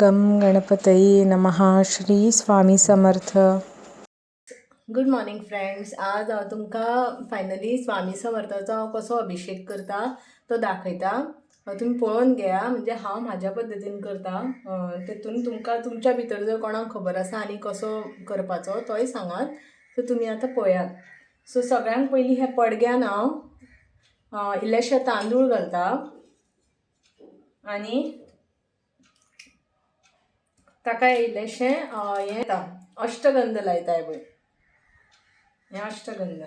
गम गणपतये नमः. Shri Swami Samarth. Good morning friends, आज हांव तुमकां फायनली स्वामी समर्थाचो हांव कसो अभिशेक करता तो दाखयता. तुमी पळोवन घेया, म्हणजे हांव म्हाज्या पद्दतीन करता. तेतून तुमकां तुमच्या भितर जर कोणाक खबर आसा आनी कसो करपाचो तोय सांगात. सो तुमी आतां पळयात. सो सगळ्यांत पयलीं हे पडग्यान हांव इल्लेशे तांदूळ घालता आनी ताका इल्लेशें हें येता अष्टगंध लायता. पळय, हें अष्टगंध.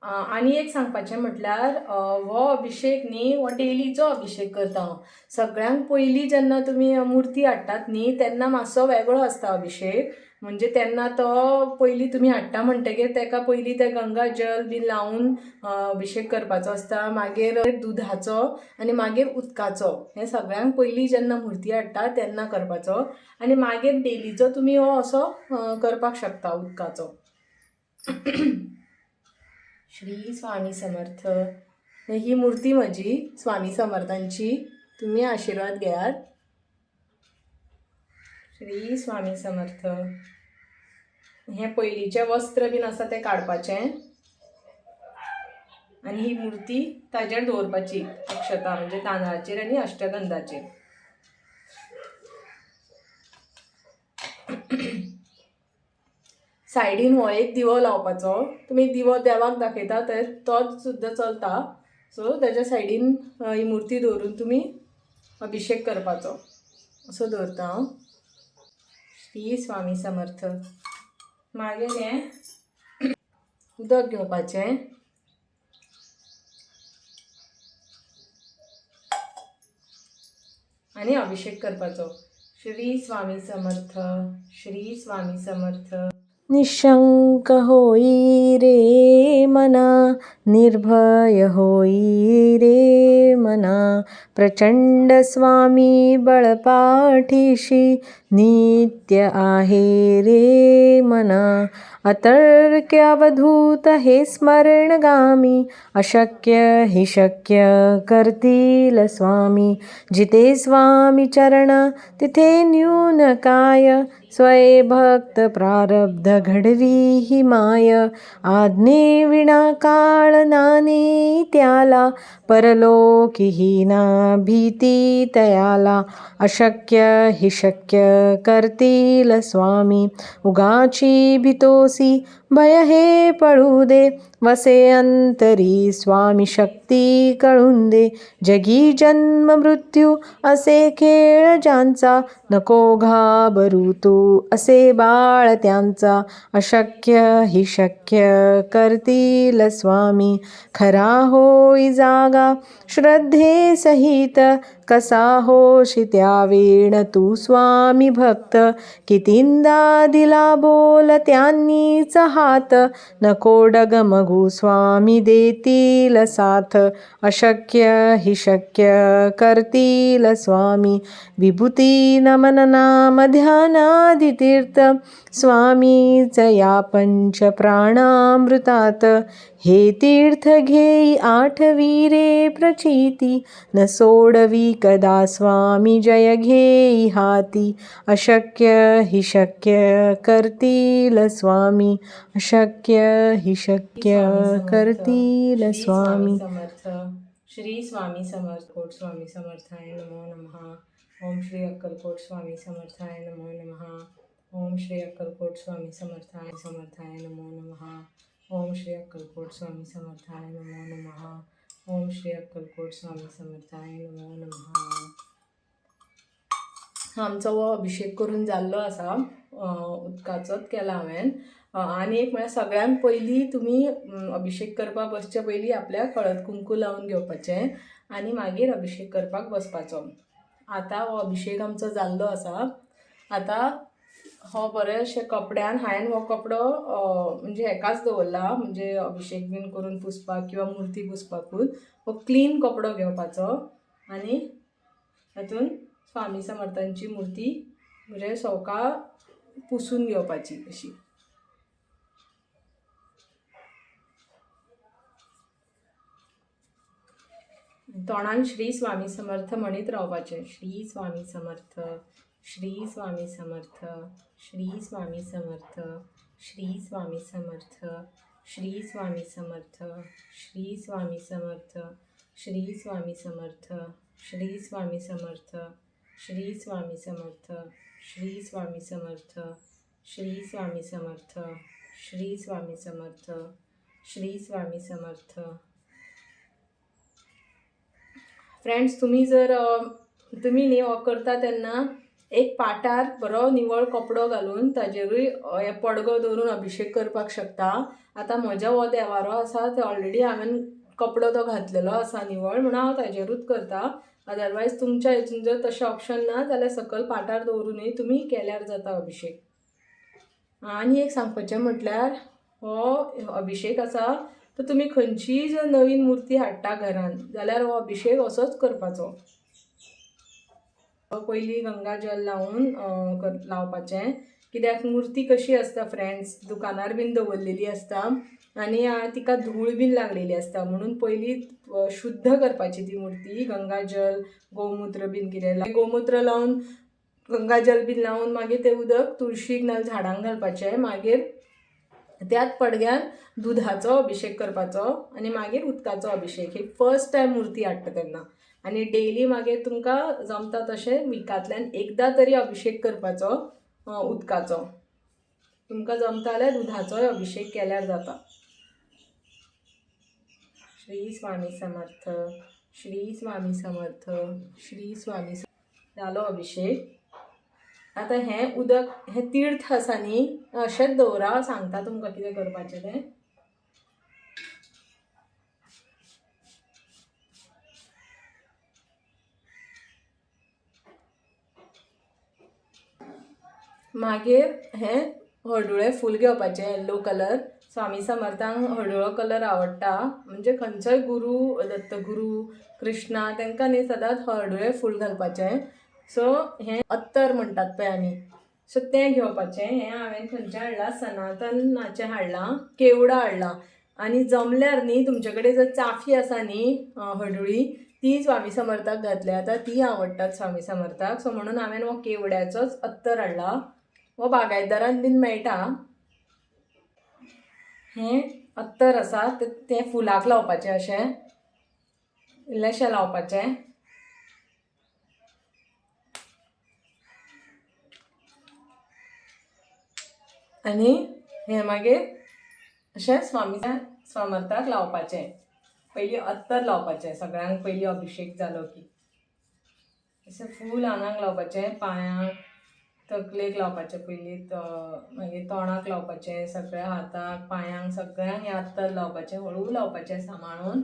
आनी एक सांगपाचें म्हटल्यार हो अभिशेक न्ही हो डेलीचो अभिशेक करता हांव. सगळ्यांत पयलीं जेन्ना तुमी मुर्ती हाडटात न्ही तेन्ना मातसो वेगळो आसता अभिशेक. म्हणजे तेन्ना तो पयलीं तुमी हाडटा म्हणटगीर ताका पयलीं तें गंगा जल बी लावन अभिशेक करपाचो आसता, मागीर दुधाचो आनी मागीर उदकाचो. हें सगळ्यांत पयलीं जेन्ना मुर्ती हाडटा तेन्ना करपाचो आनी मागीर डेलीचो तुमी हो असो करपाक शकता उदकाचो. श्री स्वामी समर्थ. ही मूर्ती म्हजी स्वामी समर्थांची, तुमी आशिर्वाद घेयात. श्री स्वामी समर्थ. हें पयलींचें वस्त्र बीन आसा तें काडपाचें आनी ही मूर्ती ताजेर दवरपाची, अक्षता म्हणजे तांदळाचेर आनी अष्टगंधाचेर. सायडीन हो एक दिवो लावपाचो. तुमी दिवो देवाक दाखयता तर तो सुद्दां चलता. सो ताच्या सायडीन ही मूर्ती दवरून तुमी अभिशेक करपाचो. असो दवरता हांव. श्री स्वामी समर्थ. मागीर हें उदक घेवपाचें आनी अभिशेक करपाचो. श्री स्वामी समर्थ. श्री स्वामी समर्थ. निशंक होई रे मना, निर्भय होई रे मना, प्रचंड स्वामी बळपाठीशी नित्य आहे रे मना. अतर्क्य अवधूत हे स्मरणगामी, अशक्य हि शक्य करतील स्वामी. जिथे स्वामी चरण तिथे न्यून काय, स्वये भक्त प्रारब्ध घडवी ही माय. आज्ञे विणा काळ नाने त्याला, परलोकीही ना भीती तयाला. अशक्य हि शक्य करतील स्वामी, उगाची भितोसी भय हे पळू दे. वसे अंतरी स्वामी शक्ती कळून दे. जगी जन्म मृत्यू असे खेळ ज्यांचा, नको घाबरू तू असे बाळ त्यांचा. अशक्य हि शक्य करतील स्वामी, खरा होई जागा श्रद्धे सहित. कसा होशी त्या वेण तू स्वामी भक्त, कितींदा दिला बोल त्यांनीच हात. नको डगमगू स्वामी देतील साथ, अशक्य हि शक्य करतील स्वामी. विभूती नमन नाम ध्यानादितीर्थ, स्वामीच या पंच प्राणामृतात. हे तीर्थ घेई आठवी रे प्रचिती, न सोडवी कदा स्वामी जय घेई हाती. अशक्य हि शक्य करतील स्वामी, अशक्य हि शक्य करतील स्वामी. समर्थ. श्री स्वामी समर्थ. कोट स्वामी समर्थाय नमो नमः. ओम श्री अक्कलकोट स्वामी समर्थाय नमो नमः. ओम श्री अक्कलकोट स्वामी समर्थाय समर्थाय नमो नमः. ओम श्री अक्कलकोट स्वामी समर्थाय नमो नमः. ओम श्री अक्कलकोट स्वामी समर्थाय नमो नमः. आमचो हो अभिशेक करून जाल्लो आसा. उदकाचोच केला हांवें. आनी एक म्हळ्यार सगळ्यांत पयलीं तुमी अभिशेक करपाक बसचे पयलीं आपल्याक हळद कुंकू लावन घेवपाचें आनी मागीर अभिशेक करपाक बसपाचो. आतां हो अभिशेक आमचो जाल्लो आसा. आतां हो बरे अशे कपड्यान, हांवें हो कपडो म्हणजे हेकाच दवरला, म्हणजे अभिशेक बीन करून पुसपाक किंवा मुर्ती पुसपाकूच. हो क्लीन कपडो घेवपाचो आनी तातूंत स्वामी समर्थांची मुर्ती बरे सवका पुसून घेवपाची अशी. तोंडान श्री स्वामी समर्थ म्हणीत रावपाचें. श्री स्वामी समर्थ, श्री स्वामी समर्थ, श्री स्वामी समर्थ, श्री स्वामी समर्थ, श्री स्वामी समर्थ, श्री स्वामी समर्थ, श्री स्वामी समर्थ, श्री स्वामी समर्थ, श्री स्वामी समर्थ, श्री स्वामी समर्थ, श्री स्वामी समर्थ, श्री स्वामी समर्थ, श्री स्वामी समर्थ. फ्रेंड्स, तुमी जर तुमी न्ही हो करता तेन्ना एक पाटार बरो निवळ कपडो घालून ताजेरूय हे पडगो दवरून अभिशेक करपाक शकता. आतां म्हजो हो देवारो आसा ते ऑलरेडी हांवें कपडो तो घातलेलो आसा निवळ, म्हणून हांव ताजेरूच करता. अदरवायज तुमच्या हितून जर तशें ऑप्शन ना जाल्यार सकयल पाटार दवरूनय तुमी केल्यार जाता अभिशेक. आनी एक सांगपाचें म्हटल्यार हो अभिशेक आसा तो तुमी खंयचीय जर नवीन मुर्ती हाडटा घरान जाल्यार हो अभिशेक असोच करपाचो. पयलीं गंगा जल लावन लावपाचें, कित्याक मुर्ती कशी आसता फ्रेंड्स, दुकानार बीन दवरलेली आसता आनी तिका धूळ बीन लागलेली आसता, म्हणून पयलीं शुद्ध करपाची ती मुर्ती. गंगा जल, गोमुत्र बीन कितें, गोमुत्र लावन गंगा जल बीन लावन मागीर तें उदक तुळशीक ना झाडांक घालपाचें. मागीर त्याच पडग्यान दुधाचो अभिशेक करपाचो आनी मागीर उदकाचो अभिशेक. ही फर्स्ट टायम मुर्ती हाडटा तेन्ना. आनी डेली मागीर तुमकां जमता तशें विकांतल्यान एकदां तरी अभिशेक करपाचो उदकाचो. तुमकां जमता जाल्यार दुधाचोय अभिशेक केल्यार जाता. श्री स्वामी समर्थ, श्री स्वामी समर्थ, श्री स्वामी. जालो अभिशेक. आतां हें उदक, हें तीर्थ आसा न्ही, अशेंच दवरा, सांगता तुमकां कितें करपाचें तें. मागीर हें हळडुळें फूल घेवपाचें, येल्लो कलर. स्वामी समर्थांक हळडुळो कलर आवडटा, म्हणजे खंयचोय गुरू, दत्तगुरू, कृष्णा, तांकां न्ही सदांच हळडुळें फूल घालपाचें. सो हें अत्तर म्हणटात पळय आमी, सो तें घेवपाचें. हें हांवें खंयचें हाडलां, सनातनाचें हाडलां, केवडा हाडलां. आनी जमल्यार न्ही तुमचे कडेन जर चाफी आसा न्ही हळडुळी, ती स्वामी समर्थाक घातल्या आतां ती आवडटात स्वामी समर्थाक. सो म्हणून हांवें हो केवड्याचोच अत्तर हाडला, हो बागायतदारान बीन मेळटा. हें अत्तर आसा तें फुलाक लावपाचें, अशें इल्लेशें लावपाचें. आनी हें मागीर अशें स्वामी समर्थाक लावपाचें. पयलीं अत्तर लावपाचें सगळ्यांक पयलीं अभिशेक जालो की. अशें फूल आंगाक लावपाचें, पांयांक, तकलेक लावपाचें पयलीं, मागीर तोंडाक लावपाचें, सगळ्या हाताक, पांयांक, सगळ्यांक हें अत्तर लावपाचें, हळू लावपाचें सांबाळून.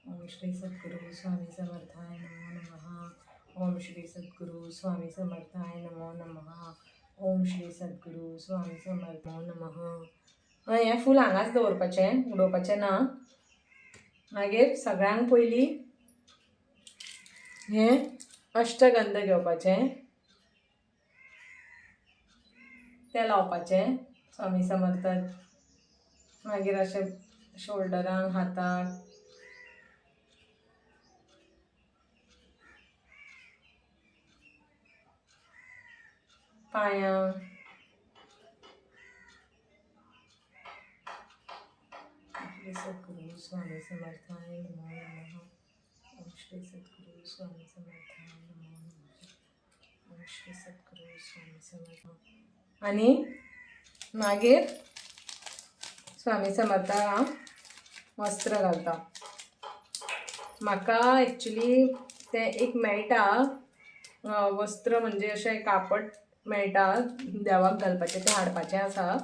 ओम श्री सद्गुरू स्वामी समर्थाय नमो नमः. ओम श्री सद्गुरू स्वामी समर्थाय नमो नमः. ओम श्री सद्गुरू स्वामी समर्थ नमो नमः. हें फूल हांगाच दवरपाचें, उडोवपाचें ना. मागीर सगळ्यांक पयलीं हें अष्टगंध घेवपाचें, तें लावपाचें स्वामी समर्थाक. मागीर अशें शोल्डरांक, हाताक, पांयांक. श्री सद्गुरू स्वामी समर्थाय नमो नमः. ओम श्री सद्गुरू स्वामी समर्थाय नमो नमः. ओम श्री सद्गुरू स्वामी समर्थ. आनी मागीर स्वामी समर्थाक हांव वस्त्र घालता. म्हाका एक्चुली तें एक मेळटा वस्त्र, म्हणजे अशें कापड मेळटा देवाक घालपाचें, तें हाडपाचें आसा.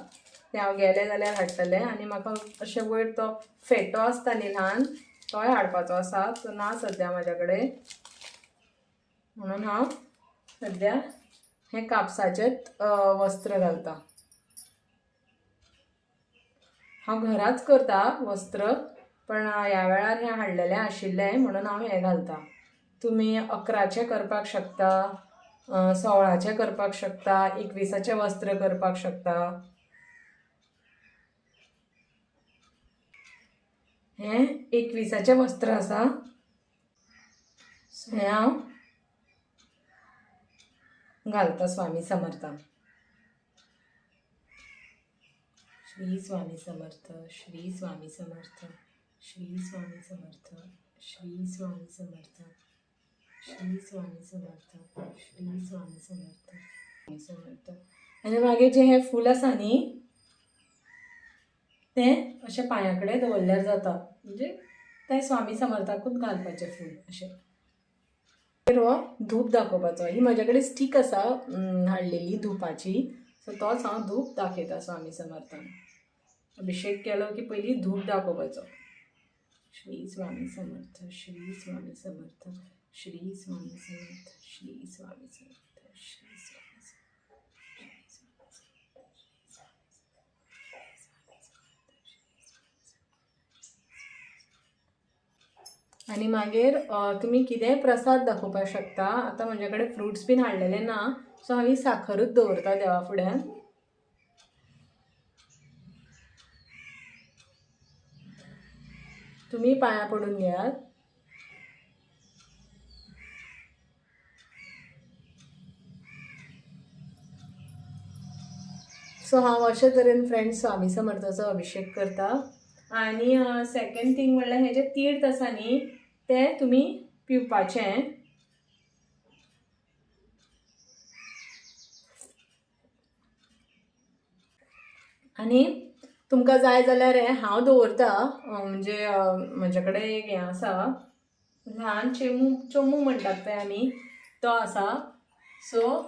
तें हांव गेलें जाल्यार हाडटलें. आनी म्हाका अशें वयर तो फेटो आसता न्ही ल्हान, तोय हाडपाचो आसा, तो ना सद्या म्हाज्या कडेन, म्हणून हांव सद्या हें कापसाचेंच वस्त्र घालता. हांव घराच करता वस्त्र, पण ह्या वेळार हें हाडलेलें आशिल्लें म्हणून हांव हें घालता. तुमी 11चें करपाक शकता, 16चें करपाक शकता, 21चें वस्त्र करपाक शकता. हें 21चें वस्त्र आसा. सो हें हांव घालता स्वामी समर्थांक. श्री स्वामी समर्थ, श्री स्वामी समर्थ, श्री स्वामी समर्थ, श्री स्वामी समर्थ, श्री स्वामी समर्थ, श्री स्वामी समर्थ, स्वामी समर्थ. आनी मागीर जें हें फूल आसा न्ही तें अशें पांया कडेन दवरल्यार जाता, म्हणजे तें स्वामी समर्थाकूच घालपाचें फूल अशें. मागीर हो धूप दाखोवपाचो. ही म्हजे कडेन स्टीक आसा हाडलेली धुपाची, सो तोच हांव धूप दाखयता स्वामी समर्थांक. अभिशेक केलो की पयलीं धूप दाखोवपाचो. श्री स्वामी समर्थ, श्री स्वामी समर्थ, श्री स्वामी समर्थ, श्री स्वामी समर्थ, श्री स्वामी समर्थ, श्री स्वामी समर्थ. आनी मागीर तुमी कितेंय प्रसाद दाखोवपाक शकता. आतां म्हजे कडेन फ्रुट्स बीन हाडलेले ना, सो हांव ही साखरूच दवरता देवा फुड्यान. तुमी पांयां पडून घेयात. सो हांव अशे तरेन फ्रेंड्स स्वामी समर्थाचो अभिशेक करता. आनी सेकंड थींग म्हणल्यार हें जें तीर्थ आसा न्ही तें तुमी पिवपाचें. आनी तुमकां जाय जाल्यार हें हांव दवरता, म्हणजे म्हजे कडेन एक हें आसा ल्हान चेमू, चोमू म्हणटात पळय आमी, तो आसा. सो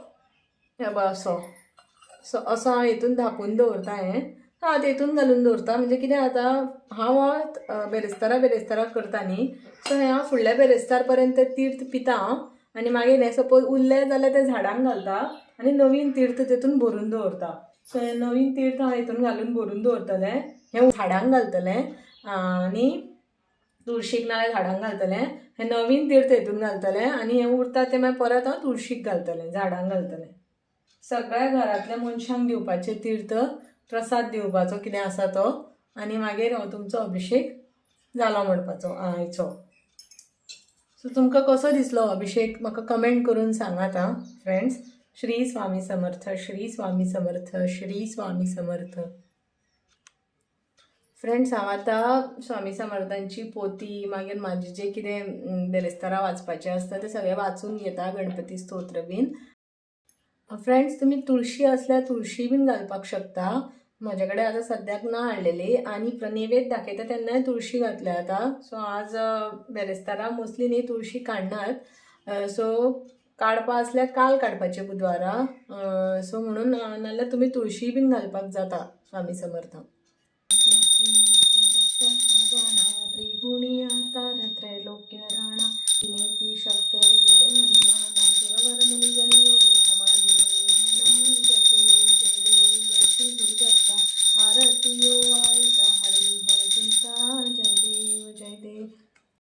हे पळय असो, सो असो हांव हितून धांपून दवरता. हें हांव तेतून घालून दवरता, म्हणजे कितें जाता, हांव हो बेरेस्तारा बेरेस्ताराक करता न्ही, सो हें हांव फुडल्या बेरेस्तार पर्यंत तीर्थ पिता हांव. आनी मागीर हें सपोज उरलें जाल्यार तें झाडांक घालता आनी नवीन तीर्थ तेतून भरून दवरता. सो हें नवीन तीर्थ हांव हितून घालून भरून दवरतलें, हें झाडांक घालतलें आनी तुळशीक नाल्यार झाडांक घालतलें. हें नवीन तीर्थ हितून घालतलें आनी हें उरता तें मागीर परत हांव तुळशीक घालतलें, झाडांक घालतलें. सगळ्या घरांतल्या मनशांक दिवपाचें तीर्थ, प्रसाद दिवपाचो कितें आसा तो. आनी मागीर हो तुमचो अभिशेक जालो म्हणपाचो आयचो. सो तुमकां कसो दिसलो अभिशेक म्हाका कमेंट करून सांगात आं फ्रेंड्स. श्री स्वामी समर्थ, श्री स्वामी समर्थ, श्री स्वामी समर्थ. फ्रेंड्स, हांव आतां स्वामी समर्थांची पोथी, मागीर म्हाजें जें कितें बेरेस्तारा वाचपाचें आसता तें सगळें वाचून घेता, गणपती स्तोत्र बीन. फ्रेंड्स, तुमी तुळशी आसल्यार तुळशी बीन घालपाक शकता. म्हजे कडेन आतां सद्याक ना हाडलेली. आनी नैवेद्य दाखयता तेन्नाय तुळशी घातल्या आतां. सो आज बेरेस्तारा मोस्टली न्ही तुळशी काडनात, सो काडपा आसल्यार काल काडपाचें बुधवारा. सो म्हणून नाल्यार तुमी तुळशी बीन घालपाक जाता स्वामी समर्थांक. त्रिगुणी अवतार त्रैलोक्य राणा ती शक्त ये.